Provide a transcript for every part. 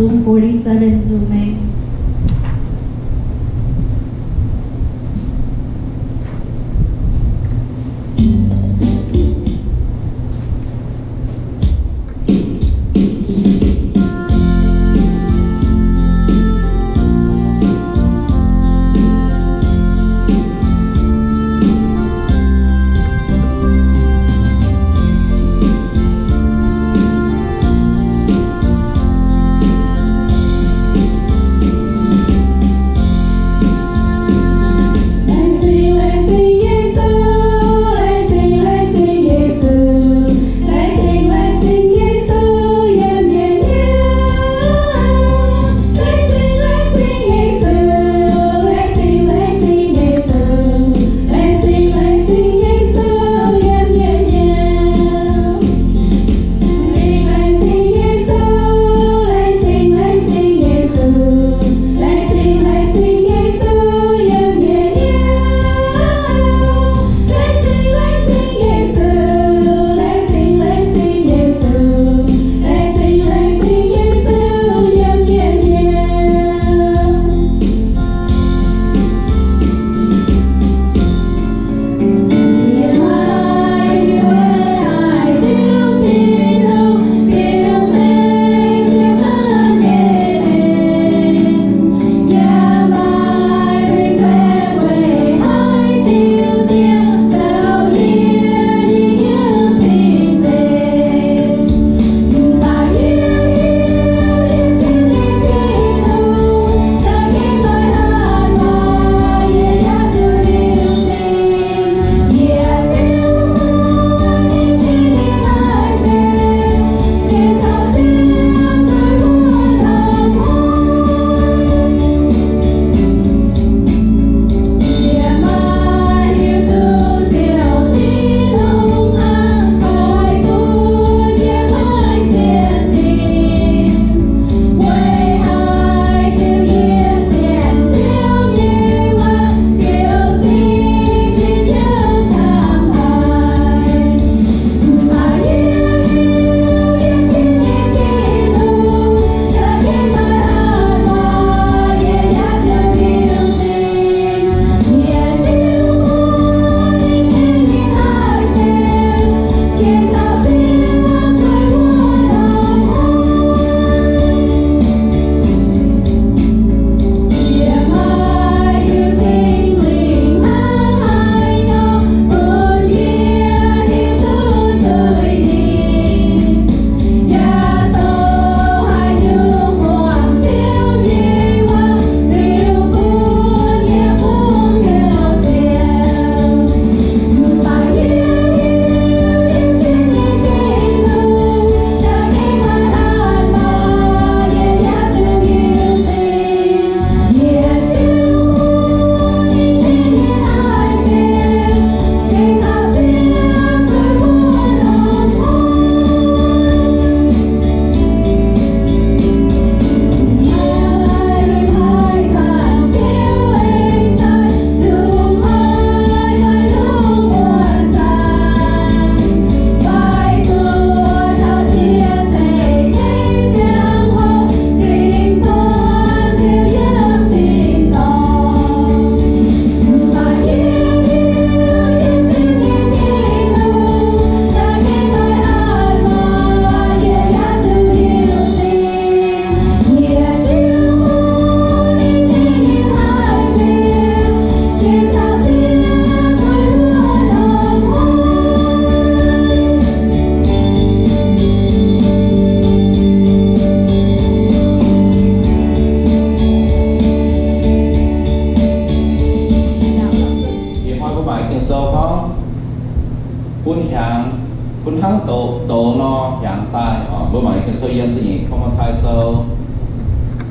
Forty-seven, Zoom. Ih hnoi mbuo mangc Ging-Sou gorngv bun hiaangx, bun hnangv douz, douz nor hiaangx daaih. Mbuo mangc Ging-Sou yiem da'nyeic Ko^lin^tai Sou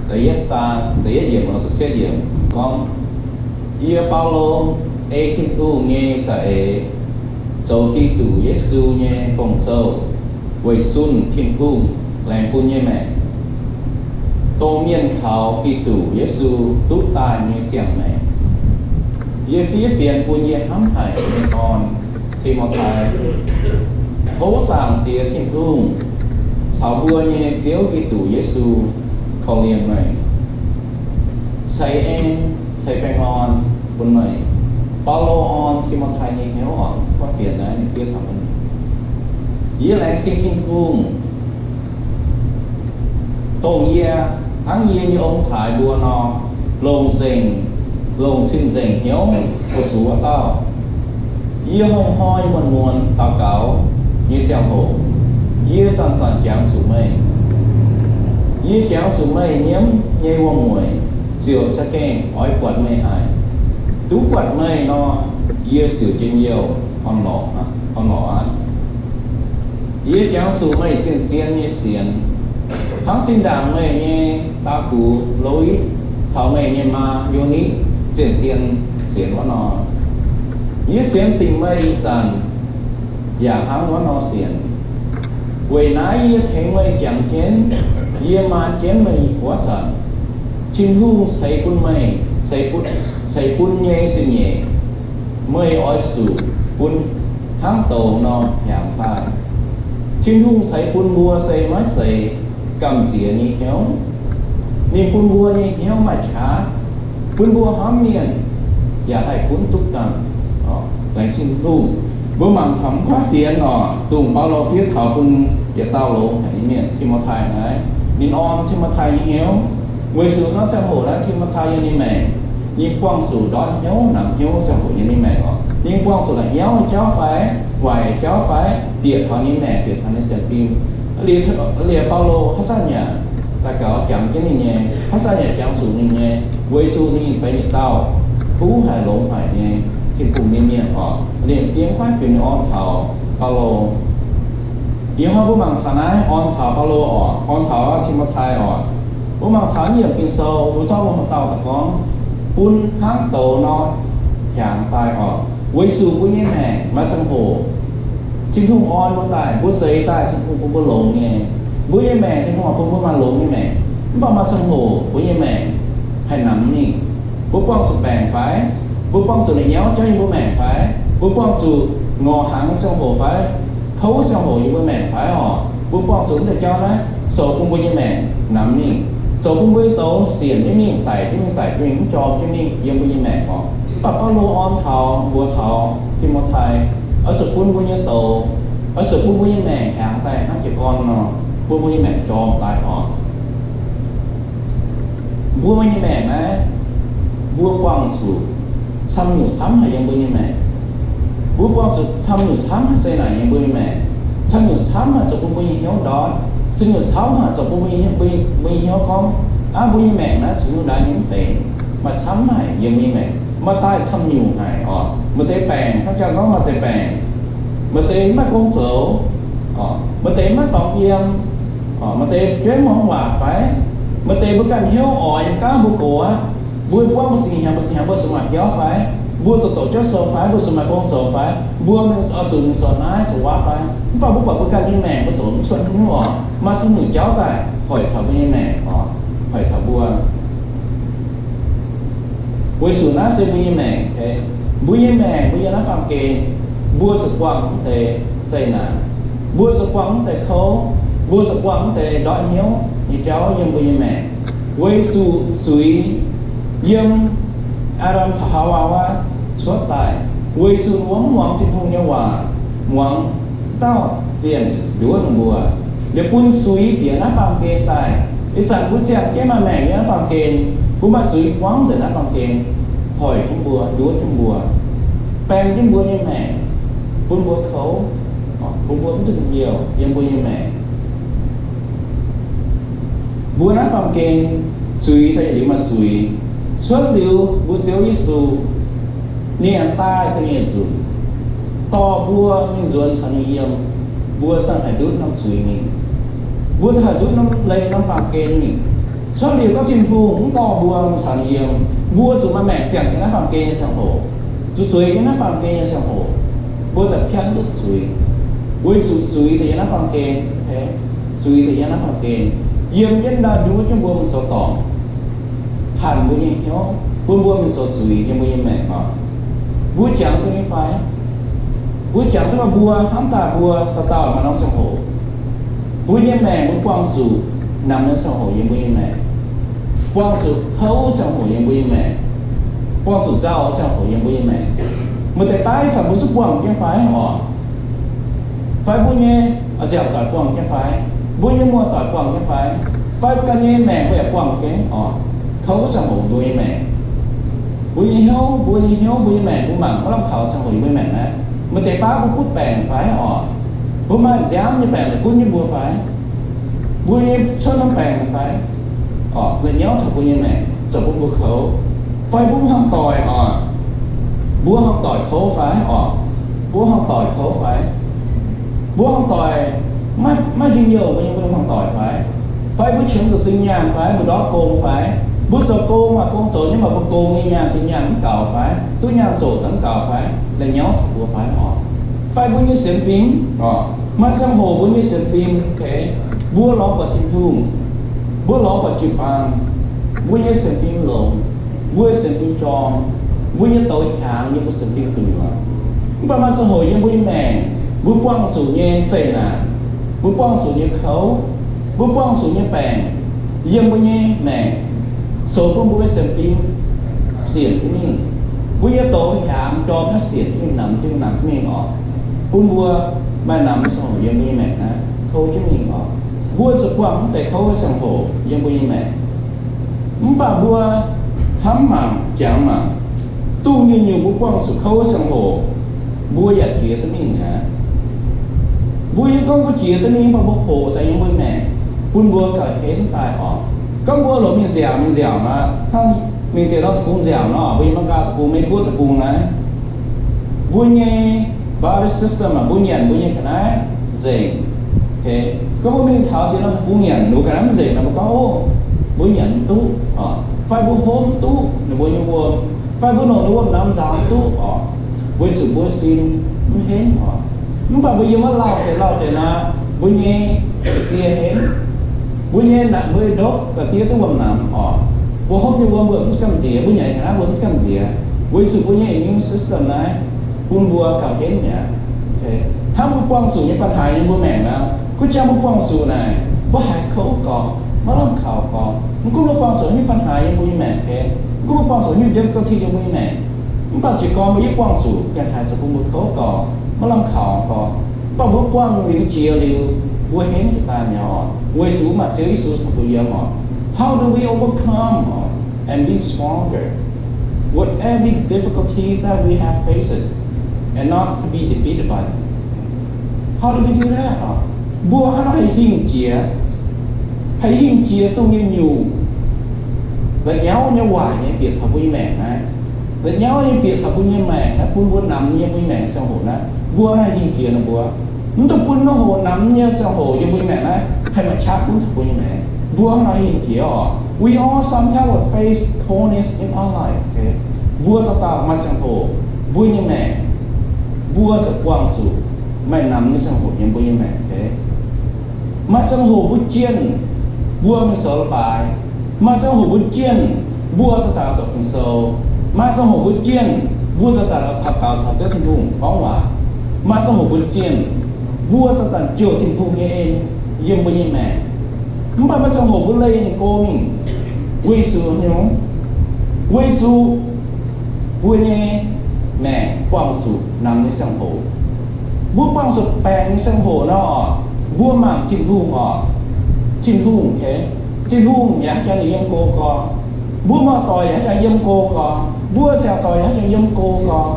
da'yietv zaang da'yietv yiemc, gorngv, Yie, Baulo, ei Tin-Hungh nyei saeng-eix, zoux Giduc Yesu nyei gong-zoh weic zunh Tin-Hungh laengz bun nyei maengc, dongh mienh kaux Giduc Yesu duqv daaih nyei siang-maengc. Yie fiev fienx bun yie hnamv haic nyei dorn, Ti^mo^tai. Tov Zaangc Diex Tin-Hungh caux mbuo nyei Ziouv Giduc Yesu korv-lienh meih, ceix en, ceix baengh orn bun meih. Baulo orn Ti^mo^tai nyei hnyouv oc, gorngv fienx naaiv ninh fiev taux meih. Yie laengz zingh Tin-Hungh, dongh yie hnangv yie nyei ong-taaix mbuo nor, longc zengc, longc cing-nzengc hnyouv mbuox zuqc wuov dauh. Yie hnoi-hnoi muonz-muonz daux gaux nyei ziangh hoc, yie zanc-zanc jangx zuqc meih. Yie jangx zuqc meih nyiemv nyei wuom-mueic ziouc za'gengh oix buatc meih haic. Duqv buatc meih nor, yie siouc njien-youh orn-lorqc, orn-lorqc aqv. Yie jangx zuqc meih zien-zien nyei sienx, hnangv zinh ndaangc meih nyei da'gux Lo^itv caux meih nyei maa, Yo^nitv, zien-zien sienx wuov nor. Yie sienx dingc meih ih zanc yaac hnangv wuov nor sienx. Weic naaiv yie tengx meih jangx jienv, yie maan jienv meih wuov zanc, Tin-Hungh ceix bun meih, ceix bun, ceix bun nyei zingh nyeic, meih oix zuqc bun hnangv douz nor hnyangx daaih. Tin-Hungh ceix bun mbuo se maiv zeiz gamh nziex nyei hnyouv. Ninh bun mbuo nyei hnyouv maaih qaqv, bun mbuo hnamv mienh yaac haih gunv duqv ganh. Laengz zingh Tin-Hungh. Mbuo mangc taux mv kuaaiv fienx oc, dongh Baulo fiev taux bun yietc dauh longx haic nyei mienh, Ti^mo^tai naaiv. Ninh orn Ti^mo^tai nyei hnyouv, weic zuqc norm ziangh hoc naaiv Ti^mo^tai yiem ninh maengc, ninh buangh zuqc ndortv hnyouv, namx hnyouv ziangh hoc yiem ninh maengc oc. Ninh buangh zuqc la'nyauv nyei jauv fai, waaic jauv fai, bieqc taux ninh maengc, bieqc taux ninh sienx fim. Liuz, liuz Baulo haaix zanc yaac daux gaux jangx jienv ninh nyei, haaix zanc yaac jangx zuqc ninh nyei, weic zuqc ninh benx yietc dauh kuv haic longx haic nyei Tin-Hungh nyei mienh oc. Ninh fiev kuaaiv fienx nyei orn taux Baulo. Ih hnoi mbuo mangc taux naaiv orn taux Baulo oc, orn taux Ti^mo^tai oc. Mbuo mangc taux naaiv yiemc Ging-Sou, mbuo zorqv mbuo haaix dauh daaih gorngv, bun hnangv douz nor hnyangx daaih oc. Weic zuqc mbuo nyei maengc maaih ziangh hoc Tin-Hungh orn mbuo daaih, mbuo zeix daaih, Tin-Hungh bun mbuo longx nyei. Mbuo nyei maengc, Tin-Hungh bun mbuo maaih longx nyei maengc. Mv baac maaih ziangh hoc mbuo nyei maengc haih namx mingh. Mbuo buangh zuqc baengc fai? Mbuo buangh zuqc la'nyauv jauv yiem mbuo maengc fai? Mbuo buangh zuqc ngorc hnaangx ziangh hoc fai? Kouv ziangh hoc yiem mbuo maengc fai oc? Mbuo buangh zuqc wuov deix jauv naaiv zoux bun mbuo nyei maengc namx mingh, zoux bun mbuo nyei douz sienc jienv mingh, daic jienv mingh, daic jienv mingh, mv jorm jienv mingh yiem mbuo nyei maengc oc. Mv baac Baulo orn taux, mbuox taux Ti^mo^tai, oix zuqc bun mbuo nyei douz, oix zuqc bun mbuo nyei maengc hnyangx daaih hnangv jiez gorn nor, bun mbuo nyei maengc jorm daaih oc. Mbuo nyei maengc naaiv, mbuo buangh zuqc camv nyungc camv haic yiem mbuo nyei maengc. Mbuo buangh zuqc camv nyungc camv haic se naaic yiem mbuo nyei maengc. Camv nyungc camv haic zoux bun mbuo nyei hnyouv ndortv. Camv nyungc camv haic zoux bun mbuo nyei, mbuo nyei hnyouv gorngv, aav, mbuo nyei maengc naaiv zuqc nyungc naaiv nyungc mv benx. Maaih camv haic yiem mbuo nyei maengc. Maaih daaih camv nyungc haic oc. Maaih deix baengc, hnangv jangx gorngv maaih deix baengc, maaih deix maiv gong zoux, maaih deix maiv dorngx yiem, maaih deix fu'jueiv mv muangx waac fai, maaih deix mbuo ganh hnyouv oix yiem gaav mbuo gox aqv. Mbuo buangv mbuo zingh hnyangx, mbuo zingh hnyangx mbuo zuqc maaih biauv fai? Mbuo zuqc doqc jauv sou fai? Mbuo zuqc maaih gong zoux fai? Mbuo mingh zuqc mingh zoux naaiv zoux wuov fai? Mv baac mbuo buatc mbuo ganh nyei maengc mbuo zoux mv cuotv hnyouv oc. Maaih ziex nyungc jauv daaih hoic taux mbuo nyei maengc oc, hoic taux mbuo. Weic zuqc naaiv se mbuo nyei maengc. Mbuo nyei maengc mbuo yiem naaiv baamh gen, mbuo zuqc buangh mv deix zeqc naanc, mbuo zuqc buangh mv deix kouv, mbuo zuqc buangh mv deix ndortv hnyouv nyei jauv yiem mbuo nyei maengc. Weic zuqc zuiz yiem Aa^ndam caux Haawaa wuov cuotv daaih, weic zuqc mbuo mv muangx Tin-Hungh nyei waac, muangx dauh zienh nduov ninh mbuo, liuz bun zuiz bieqc naaiv baamh gen daaih. Ih zanc mbuo ziangh jienv maaih maengc yiem naaiv baamh gen, mbuo maaih zuiz buangv nzengc naaiv baamh gen, hoic jienv mbuo, nduov jienv mbuo, baeng jienv mbuo nyei maengc, bun mbuo kouv, bun mbuo mv duqv njien-youh yiem mbuo nyei maengc. Mbuo naaiv baamh gen zuiz daaih yietc liuz maaih zuiz. Cuotv liuz mbuo Ziouv Yesu, ninh aengx daaih da'nyeic nzunc, dorh mbuo mingh nzuonx caux ninh yiem, mbuo ziouc haih ndutv norm zuiz mingh. Mbuo haih ndutv norm, leih norm baamh gen mingh. Cuotv liuz gorngv Tin-Hungh mv dorh mbuo mingh caux ninh yiem, mbuo zuqc maaih maengc ziangh yiem naaiv baamh gen nyei ziangh hoc, zuqc zueiz yiem naaiv baamh gen nyei ziangh hoc, mbuo daaih piatv ndutv zuiz. Weic zuqc zuiz daaih yiem naaiv baamh gen, zuiz daaih yiem naaiv baamh gen, yiem jienv daaih nduov jienv mbuo mingh zoux dorngc, hanc mbuo nyei hnyouv, bun mbuo mingh zoux zuiz yiem mbuo nyei maengc oc. Mbuo jangx duqv nyei fai? Mbuo jangx duqv, mbuo hnamv daaih mbuo dauh dauh maaih norm ziangh hoc, mbuo nyei maengc mbuo buangh zuqc namx nyei ziangh hoc yiem mbuo nyei maengc. Buangh zuqc kouv ziangh hoc yiem mbuo nyei maengc, buangh zuqc nzauh ziangh hoc yiem mbuo nyei maengc. Maaih deix baav ih zanc mbuo zungv buangh jienv fai oc? Fai mbuo nyei nziaauc doic buangh jienv fai? Mbuo nyei muoz-doic buangh jienv fai? Fai ganh nyei maengc mbuo yaac buangh jienv oc? Kouv ziangh hoc mbuo nyei maengc, mbuo nyei hnyouv, mbuo nyei hnyouv, mbuo nyei maengc mbuo mangc maiv lamh kaux ziangh hoc yiem mbuo nyei maengc naaiv, maaih deix baav mbuo butv baengc fai oc? Mbuo maaih nziaamv nyei baengc la'gunv jienv mbuo fai? Mbuo nyei cuotv norm baengc fai? Oc, la'nyauv taux mbuo nyei maengc zoux bun mbuo kouv. Fai mbuo hnangv doic oc, mbuo hnangv doic kouv fai oc? Mbuo hnangv doic kouv fai? Mbuo hnangv doic maiv, maiv njien-youh mbuo nyei, mbuo hnangv doic fai? Fai mbuo qiemx zuqc zinh nyaanh fai? Mbuo ndortv gong fai? Mbuo zoux gong maaih gong zoux nyei, maaih mbuo gong nyei nyaanh, zinh nyaanh mv gaux fai? Duqv nyaanh zoqc daaih mv gaux fai? La'nyauv taux mbuo fai oc? Fai mbuo nyei sienx fim oc, maaih ziangh hoc mbuo nyei sienx fim, mbuo lorz buatc Tin-Hungh, mbuo lorz buatc jiu-baang, mbuo nyei sienx fim longx, mbuo nyei sienx fim jorm, mbuo nyei douz hiaangx yiem mbuo sienx fim gu'nyuoz. Mv baac maaih ziangh hoc yiem mbuo nyei maengc, mbuo buangh zuqc nyei zeqc naanc, mbuo buangh zuqc nyei kouv, mbuo buangh zuqc nyei baengc yiem mbuo nyei maengc, zoux bun mbuo nyei sienx fim sienc jienv mingh. Mbuo nyei douz hiaangx jorm naaiv sienc jienv mingh, namx jienv mingh, namx jienv mingh oc. Bun mbuo maaih namx nyei ziangh hoc yiem mbuo nyei maengc naaiv kouv jienv mingh oc. Mbuo zuqc buangh mv deix kouv nyei ziangh hoc yiem mbuo nyei maengc. Mv baac mbuo hnamv mangc, jangx mangc, dongh nyungc-nyungc mbuo buangh zuqc kouv nyei ziangh hoc, mbuo yaac jiex duqv mingh aqv. Mbuo yie gorngv mbuo jiex duqv mingh, mv baac mbuo hoqc daaih yiem mbuo maengc, bun mbuo gauh henv daaih oc. Gorngv mbuo longc mingh nziaauc, mingh nziaauc nor, hnangv mingh deix norm deic-bung nziaauc nor, mbuo yiem Meigaa deic-bung, Meiv Guoqv deic-bung naaiv, mbuo nyei body system, mbuo nyanc mbuo nyei ga'naaiv nzengc. Gorngv mbuo mingh taux deix norm deic-bung nyanc ninh ga'naaiv mv nzengc nor, mbuo gorngv, ov, mbuo nyanc mv duqv, fai mbuo hopv mv duqv ninh mbuo nyei wuom, fai mbuo longc ninh wuom namx nzaaux mv duqv oc, weic zuqc mbuo sin mv henv oc. Mv baac mbuo yiem wuov lauh deix lauh deix nor, mbuo nyei ga'sie henv, mbuo nyei naaic, mbuo nyei ndopv ga'diev duqv wuom namx oc. Mbuo hopv nyei wuom mbuo mv gamh nziex, mbuo nyanc ga'naaiv mbuo mv gamh nziex, weic zuqc mbuo nyei immune system naaiv bun mbuo gauh henv mi'aqv. Hnangv mbuo buangh zuqc nyei banh haaix yiem mbuo maengc nor, gunv jangv mbuo buangh zuqc naaic, mbuo haiz kouv gorx, maiv lamh kaux gorx. Mv gunv mbuo buangh zuqc nyei banh haaix yiem mbuo nyei maengc, mv gunv mbuo buangh zuqc nyei difficulty yiem mbuo nyei maengc, mv baac jiez gorn mbuo yie buangh zuqc ganh haiz zoux bun mbuo kouv gorx, maiv lamh kaux gorx. Mv baac mbuo buangh liuz jiex liuz, mbuo henv jiez daaih mi'aqv oc, weic zuqc mbuo maaih Ziouv Yesu caux mbuo yiem oc. How do we overcome and be stronger with every difficulty that we have faces and not to be defeated by them? How do we do that? Mbuo hnangv haaix nor haih hingh jiex, haih hingh jiex dongh nyei nyungc la'nyauv nyei waaic nyei bieqc taux mbuo nyei maengc naaiv, la'nyauv nyei bieqc taux mbuo nyei maengc naaiv, bun mbuo namx nyei mbuo nyei maengc ziangh hoc naaiv, mbuo haih hingh jiex nor mbuo mv dungx bun norm hoc namx nyei ziangh hoc yiem mbuo nyei maengc naaiv haih maaih qaqv gunv taux mbuo nyei maengc. Mbuo hnangv haaix nor hingh jiex oc? We all sometimes will face coldness in our life. Mbuo dauh dauh maaih ziangh hoc mbuo nyei maengc, mbuo ziouc buangh zuqc maaih namx nyei ziangh hoc yiem mbuo nyei maengc. Maaih ziangh hoc mbuo jienh, mbuo mingh sou leiz-baaix. Maaih ziangh hoc mbuo jienh, mbuo zanc-zanc doqc Ging-Sou. Maaih ziangh hoc mbuo jienh, mbuo zanc-zanc taux gaux caux Ziouv Tin-Hungh gorngv waac. Maaih ziangh hoc mbuo jienh, mbuo zanc-zanc jouh Tin-Hungh nyei en yiem mbuo nyei maengc. Mv baac maaih ziangh hoc mbuo leih ninh go mingh. Weic zuqc haaix nyungc? Weic zuqc mbuo nyei maengc buangh zuqc namx nyei ziangh hoc. Mbuo buangh zuqc baengc nyei ziangh hoc nor, mbuo mangc Tin-Hungh oc. Tin-Hungh, Tin-Hungh yaac jangx ninh yiem go gorx. Mbuo muoz-doic yaac jangx yiem go gorx. Mbuo siaaux-doic yaac jangx yiem go gorx.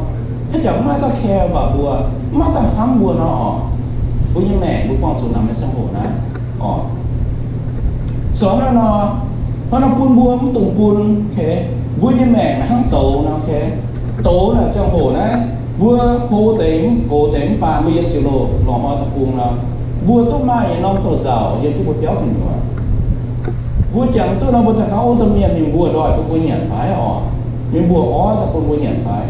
Haaix jangx maiv dauh care mbuo, maiv dauh hnamv mbuo nor oc, mbuo nyei maengc mbuo buangh zuqc namx nyei ziangh hoc naaiv oc. Zoux hnangv naaiv nor, hnangv naaiv bun mbuo mv dungx bun, mbuo nyei maengc naaiv hnangv douz nor, douz naaic ziangh hoc naaiv, mbuo hlo deix mv gox deix mv baac mbuo yiem ziepc loz lorz hnoi deic-bung nor, mbuo duqv maaih yietc norm douz-nzauc yiem jienv mbuo biauv gu'nyuoz. Mbuo jangx duqv nor, mbuo daaih gorngv, ov, domh mienh mingh mbuox ndoih bun mbuo nyanc fai oc, mingh mbuox oix daaih bun mbuo nyanc fai.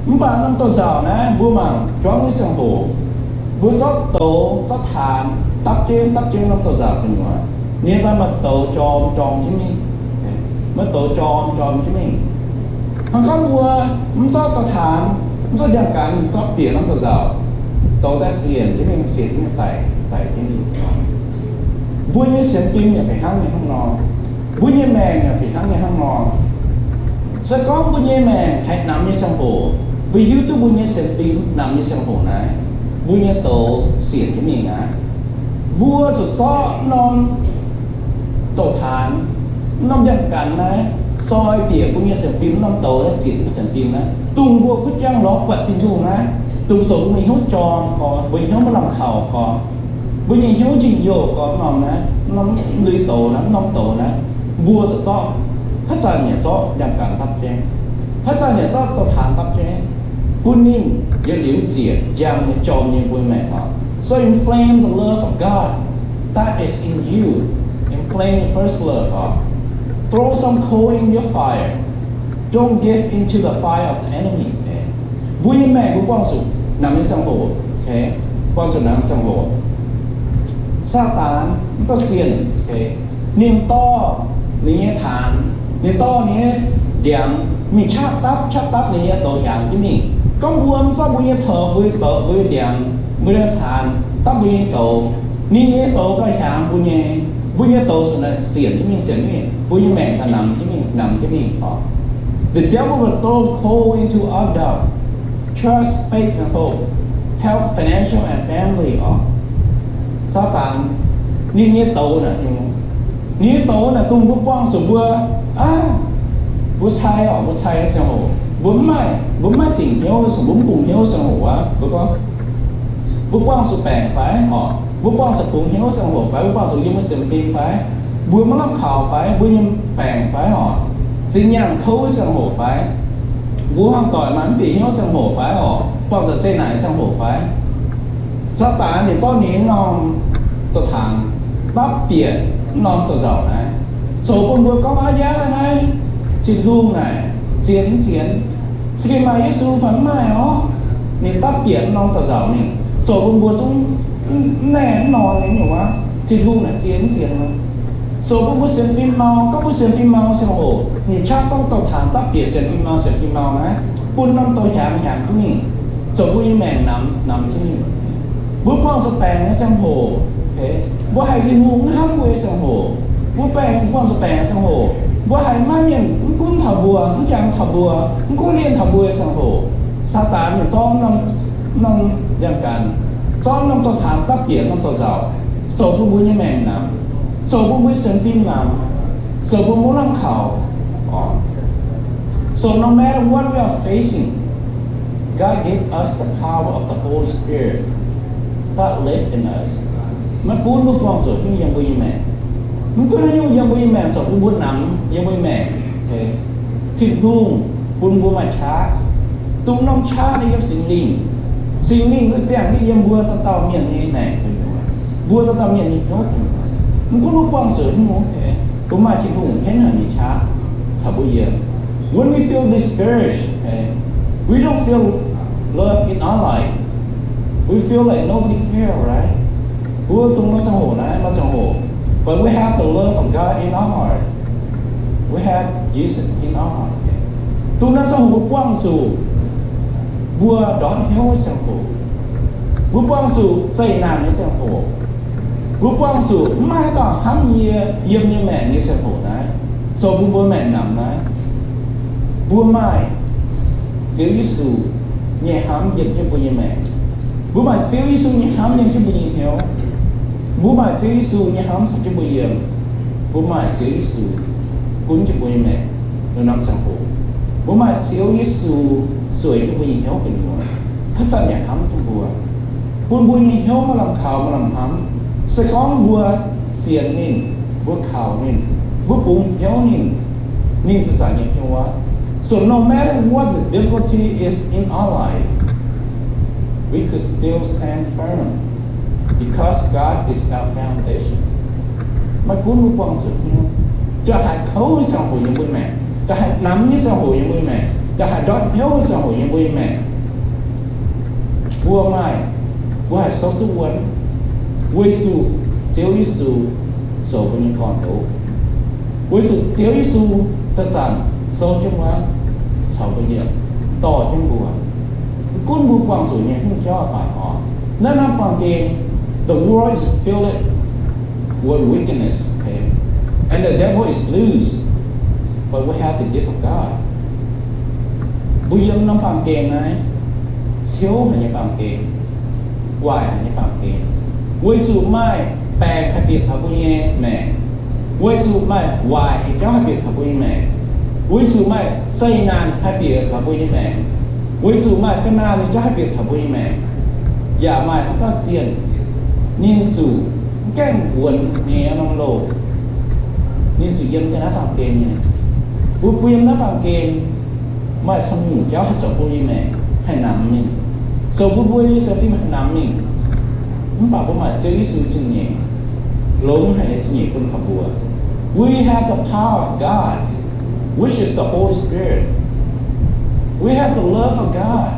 Mv baac norm douz-nzauc naaiv mbuo mangc juangv nyei ziangh hoc, mbuo zorqv douz, zorqv taanx dapv jienv dapv jienv norm douz-nzauc gu'nyuoz, ninh daaih maaih douz jorm jorm jienv mingh. Maaih douz jorm jorm jienv mingh. Hnangv gorngv mbuo mv zorqv douz-taanx, mv zorqv ndiangx-gaanx, mv zorqv bieqc norm douz-nzauc, douz daaih sienx jienv mingh, sienx jienv mingh, daic, daic jienv mingh. Mbuo nyei sienx fim yaac fih hnangv nyei hnangv nor. Mbuo nyei maengc yaac fih hnangv nyei hnangv nor. Se gorngv mbuo nyei maengc haih namx nyei ziangh hoc, mbuo hiuv duqv mbuo nyei sienx fim namx nyei ziangh hoc naaiv, mbuo nyei douz sienx jienv mingh aqv. Mbuo zuqc zorqv norm douc taanx, norm ndiangx-gaanx naaiv zoi bieqc mbuo nyei sienx fim, norm douz naaiv zienc mbuo sienx fim naaiv, dongh mbuo kuv jangv lorz buatc Tin-Hungh naaiv, dongh zoux mbuo nyei hnyouv jorm gorx, mbuo nyei hnyouv maiv lamh kaux gorx, mbuo nyei hnyouv njien-youh gorx, norm naaiv, norm lui douz naaiv, norm douz naaiv, mbuo zuqc zorqv, haaix zanc yaac zorqv ndiangx-gaanx dapv jienv, haaix zanc yaac zorqv douc taanx dapv jienv, bun ninh yietc liuz ziec njang nyei jorm nyei mbuo maengc oc. So inflame the love of God that is in you. Inflame the first love oc. Throw some coal in your fire. Don't give in to the fire of the enemy. Mbuo nyei maengc mbuo buangh zuqc namx nyei ziangh hoc, buangh zuqc namx nyei ziangh hoc, Saadaan mv dauh sienh, ninh dorh ninh nyei taanx, ninh dorh ninh nyei ndiangx mingh qaqv dapv, qaqv dapv ninh nyei douz hiaangx jienv mingh. Gorngv mbuo mv zorqv mbuo nyei douz, mbuo nyei douz, mbuo nyei ndiangx, mbuo nyei taanx dapv mbuo nyei douz, ninh nyei douz gauh hiaangx mbuo nyei, mbuo nyei douz ziouc naaic sienx jienv mingh, sienx jienv mingh, mbuo nyei maengc gauh namx jienv mingh, namx jienv mingh oc. The devil will throw coal into our doubt, trust, faith, and hope, health, financial, and family oc. Saadaan ninh nyei douz naaic, ninh nyei douz naaic dongh mbuo buangh zuqc mbuo, aav, mbuo cai oc, mbuo cai ziangh hoc, mbuo mv maaih, mbuo mv maaih dingc hnyouv, mbuo mv bungx hnyouv ziangh hoc aqv, mbuo gorngv, mbuo buangh zuqc baengc fai oc, mbuo buangh zuqc bungx hnyouv ziangh hoc fai, mbuo buangh zuqc yiem mbuo sienx fim fai, mbuo maiv lamh kaux fai, mbuo nyei baengc fai oc, zinh nyaanh kouv ziangh hoc fai, mbuo hmuangx doic maaih mv bieqc hnyouv ziangh hoc fai oc, buangh zuqc zeqc naaic ziangh hoc fai, Saadaan ninh zorqv ninh norm douc taanx dapv bieqc norm douc nzauc naaiv, zoux bun mbuo gorngv, aav, yaac naaiv Tin-Hungh naaic sienx mv sienx, za'gengh maaih Yesu fai mv maaih orv. Ninh dapv bieqc norm douc nzauc mingh, zoux bun mbuo zungv mv naeqv mv norm nyei nyungc aqv. Tin-Hungh naaic sienx mv sienx nor, zoux bun mbuo sienx fim mau. Gorngv mbuo sienx fim mau ziangh hoc, ninh qaqv gorngv douc taanx dapv bieqc sienx fim mau, sienx fim mau naaiv, bun norm douc hiaangx hiaangx jienv mingh, zoux mbuo nyei maengc namx namx jienv mingh. Mbuo buangh zuqc baengc nyei ziangh hoc, mbuo haiz Tin-Hungh mv hnamv mbuo nyei ziangh hoc, mbuo baengc, buangh zuqc baengc nyei ziangh hoc, mbuo haiz maiv mienh mv gunv taux mbuo, mv jangx taux mbuo, mv kuv lienh taux mbuo nyei ziangh hoc, Saadaan ninh zorqv norm, norm ndiangx-gaanx, zorqv norm douc taanx dapv bieqc norm douc nzauc, zoux bun mbuo nyei maengc namx, zoux bun mbuo sienx fim namx, zoux bun mbuo lamh kaux. So no matter what we are facing, God give us the power of the Holy Spirit that live in us. Maiv gunv mbuo buangh zuqc haaix nyungc yiem mbuo nyei maengc, mv gunv haaix nyungc yiem mbuo nyei maengc, zoux bun mbuo namx yiem mbuo nyei maengc, Tin-Hungh bun mbuo maaih qaqv, dongh norm qaqv naaiv yiem Singx Lingh. Singx Lingh se ziangh mingh yiem mbuo dauh dauh mienh nyei maengc, mbuo dauh dauh mienh nyei hnyouv. Mv gunv mbuo buangh zuqc haaix nyungc, mbuo maaih Tin-Hungh henv haic nyei qaqv caux mbuo yiem. When we feel discouraged, we don't feel love in our life. We feel like nobody care, right? Mbuo dongh maaih ziangh hoc naaiv, maaih ziangh hoc, but we have the love of God in our heart. We have Jesus in our heart. Dongh naaiv ziangh hoc mbuo buangh zuqc mbuo ndortv hnyouv nyei ziangh hoc, mbuo buangh zuqc zeqc naanc nyei ziangh hoc, mbuo buangh zuqc mv maaih haaix dauh hnamv yie yiem nyei maengc nyei ziangh hoc naaiv, zoux bun mbuo maengc namx naaiv, mbuo maaih Ziouv Yesu nyei hnamv yiem jienv mbuo nyei maengc. Mbuo maaih Ziouv Yesu nyei hnamv yiem jienv mbuo nyei hnyouv. Mbuo maaih Ziouv Yesu nyei hnamv caux jienv mbuo yiem. Mbuo maaih Ziouv Yesu gunv jienv mbuo nyei maengc, ninh norm ziangh hoc. Mbuo maaih Ziouv Yesu zueiz jienv mbuo nyei hnyouv gu'nyuoz, haaix zanc yaac hnamv jienv mbuo, bun mbuo nyei hnyouv maiv lamh kaux maiv lamh hnamv. Se gorngv mbuo sienx ninh, mbuo kaux ninh, mbuo bungx hnyouv ninh, ninh ziouc zanc nyei hnyouv aqv. So no matter what the difficulty is in our life, we could still stand firm because God is our foundation. Maiv gunv mbuo buangh zuqc haaix nyungc, ndongc haaix kouv nyei ziangh hoc yiem mbuo nyei maengc, ndongc haaix namx nyei ziangh hoc yiem mbuo nyei maengc, ndongc haaix ndortv hnyouv nyei ziangh hoc yiem mbuo nyei maengc, mbuo maaih, mbuo haih souv duqv wuonv, weic zuqc Ziouv Yesu zoux mbuo nyei gorn-ndoqv. Weic zuqc Ziouv Yesu zanc-zanc souv jienv wuov caux mbuo yiem, dorh jienv mbuo. Mv gunv mbuo buangh zuqc nyei hnyouv jauv baac oc, naaiv norm baamh gen, the world is filled with wickedness, okay? And the devil is loose, but we have the gift of God. Mbuo yiem norm baamh gen naaiv, ciouv haic nyei baamh gen, waaic haic nyei baamh gen, weic zuqc maaih baengc haih bieqc taux mbuo nyei maengc, weic zuqc maaih waaic nyei jauv haih bieqc taux mbuo nyei maengc, weic zuqc maaih zeqc naanc haih bieqc taux mbuo nyei maengc, weic zuqc maaih ga'naanh nyei jauv haih bieqc taux mbuo nyei maengc, yaac maaih haaix dauh zienh ninh zuqc mv gaengh wuonx nyei norm loh, ninh zuqc yiem ga'naaiv baamh gen nyei. Mbuo, mbuo yiem naaiv baamh gen maaih camv nyungc jauv haih zoux bun mbuo nyei maengc haih namx mingh, zoux bun mbuo nyei sienx fim haih namx mingh. Mv baac mbuo maaih Ziouv Yesu zingh nyeic, longx haic nyei zingh nyeic bun taux mbuo. We have the power of God, which is the Holy Spirit. We have the love of God,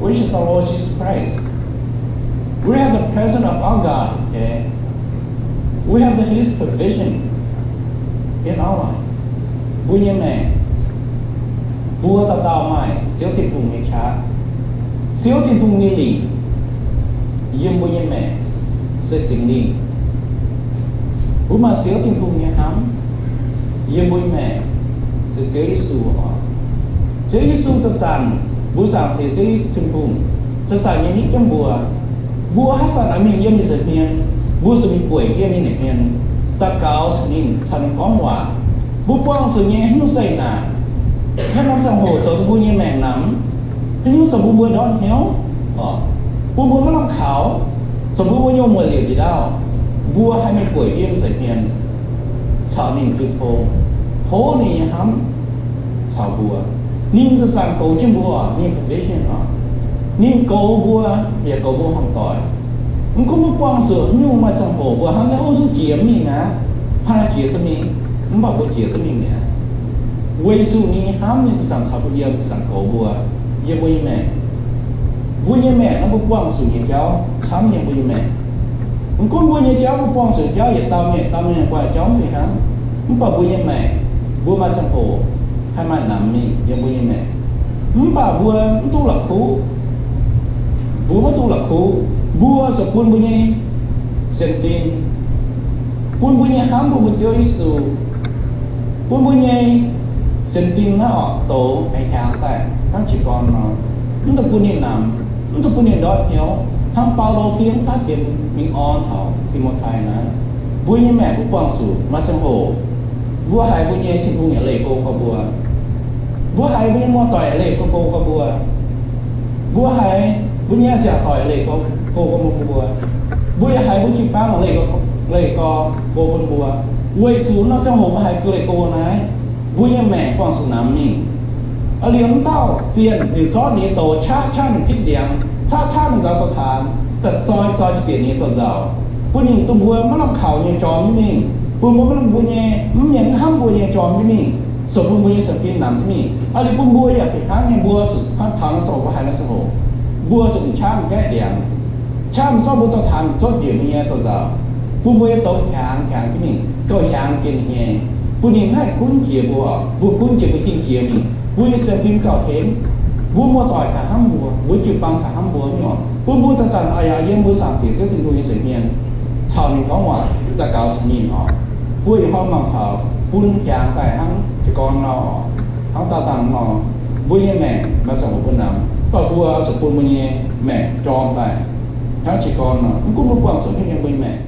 which is our Lord Jesus Christ. We have the presence of our God, okay? We have the, His provision in our life. Mbuo nyei maengc, mbuo dauh dauh maaih Ziouv Tin-Hungh nyei qaqv. Ziouv Tin-Hungh nyei lingc yiem mbuo nyei maengc se Singx Lingh. Mbuo maaih Ziouv Tin-Hungh nyei hnamv yiem mbuo nyei maengc se Ziouv Yesu oc. Ziouv Yesu zanc-zanc, mbuo Zaangc Diex Ziouv Yesu Tin-Hungh zanc-zanc nyei nitv jienv mbuo. Mbuo haaix zanc aengx mingh yiem ninh nza'hmien, mbuo zuqc mingh gueic yiem ninh nza'hmien, daux gaux caux ninh, caux ninh gorngv waac. Mbuo buangh zuqc nyei haaix nyungc zeqc naanc, haaix norm ziangh hoc zoux bun mbuo nyei maengc namx, haaix nyungc zoux bun mbuo ndortv hnyouv, bun mbuo maiv lamh kaux, zoux bun mbuo nyei muoc liouc njiec ndaauv, mbuo haih mingh gueic yiem nza'hmien caux ninh jiu tong, tov ninh nyei hnamv caux mbuo. Ninh zanc-zanc goux jienv mbuo, ninh provision oc. Ninh goux mbuo, yaac goux mbuo hmuangv doic. Mv gunv mbuo buangh zuqc haaix nyungc, maaih ziangh hoc mbuo hnamv naaiv, o, zungv jiex mingh aqv, hnangv naaiv jiex duqv mingh, mv baac mbuo jiex duqv mingh mi'aqv. Weic zuqc ninh nyei hnamv, ninh zanc-zanc caux mbuo yiem, zanc-zanc goux mbuo yiem mbuo nyei maengc. Mbuo nyei maengc naaiv, mbuo buangh zuqc nyei jauv camv yiem mbuo nyei maengc. Mv gunv mbuo nyei jauv, mbuo buangh zuqc nyei jauv yietc dauh mienh dauh mienh buangh jauv mv fih hnangv, mv baac mbuo nyei maengc, mbuo maaih ziangh hoc haih maaih namx mingh yiem mbuo nyei maengc. Mv baac mbuo mv duqv la'kuqv. Mbuo maiv dungx la'kuqv. Mbuo zuqc bun mbuo nyei sienx fim, bun mbuo nyei hnamv bun mbuo Ziouv Yesu, bun mbuo nyei sienx fim naaiv oc, douz aengx hiaangx daaih hnangv jiez gorn nor. Mv dungx bun ninh namx, mv dungx bun ninh ndortv hnyouv, hnangv Baulo fiev mv baav fienx mingh orn taux Ti^mo^tai naaiv. Mbuo nyei maengc mbuo buangh zuqc maaih ziangh hoc mbuo haiz mbuo nyei Tin-Hungh yaac leih go gorx mbuo. Mbuo haiz mbuo nyei muoz-doic yaac leih go gorx mbuo. Mbuo haiz mbuo nyei siac doic leih go gorx mbuo. Mbuo yaac haiz mbuo jiu-baang leih go, leih go gorx bun mbuo. Weic zuqc nor ziangh hoc mbuo haiz leih go naaiv, mbuo nyei maengc buangh zuqc namx mingh. Aa, liemh mv dauh zienh ninh zorqv ninh nyei douz qaqv qaqv mingh pitv ndiangx, qaqv qaqv mingh nzaaux dorh taanx, daaih zoi zoi bieqc ninh nyei douz-nzauc, bun ninh duqv mbuo maiv lamh kaux nyei jorm jienv mingh, bun mbuo maiv lamh, mbuo nyei mv mienh mv hnamv mbuo nyei jorm jienv mingh, zoux bun mbuo nyei sienx fim namx jienv mingh. Aa, liuz bun mbuo yaac fih hnangv nyei, mbuo zuqc hnangv taux nor ziangh hoc, mbuo haiz nor ziangh hoc, mbuo zuqc mingh qaqv mingh gaeqv ndiangx, qaqv mingh zorqv mbuo dorh taanx mingh zotv njiec mbuo nyei douz-nzauc, bun mbuo nyei douz hiaangx hiaangx jienv mingh, gauh hiaangx jiex ninh nyei, bun ninh maiv haih gunv jiex mbuo, mbuo gunv jiex mbuo hingh jiex mingh, mbuo nyei sienx fim gauh henv, mbuo muoz-doic gauh hnamv mbuo, mbuo jiu-baang gauh hnamv mbuo nyei oc. Bun mbuo zanc-zanc oix yaac yiem mbuo Zaangc Diex Ziouv Tin-Hungh nyei nza'hmien caux ninh gorngv waac, daux gaux caux ninh oc. Mbuo ih hnoi mangc taux bun hiaangx daaih hnangv jiez gorn nor, hnangv daauh dangh nor, mbuo nyei maengc maaih ziangh hoc mbuo namx, mv baac mbuo zuqc bun mbuo nyei maengc jorm daaih hnangv jiez gorn nor. Mv gunv mbuo buangh zuqc haaix nyungc yiem mbuo nyei maengc,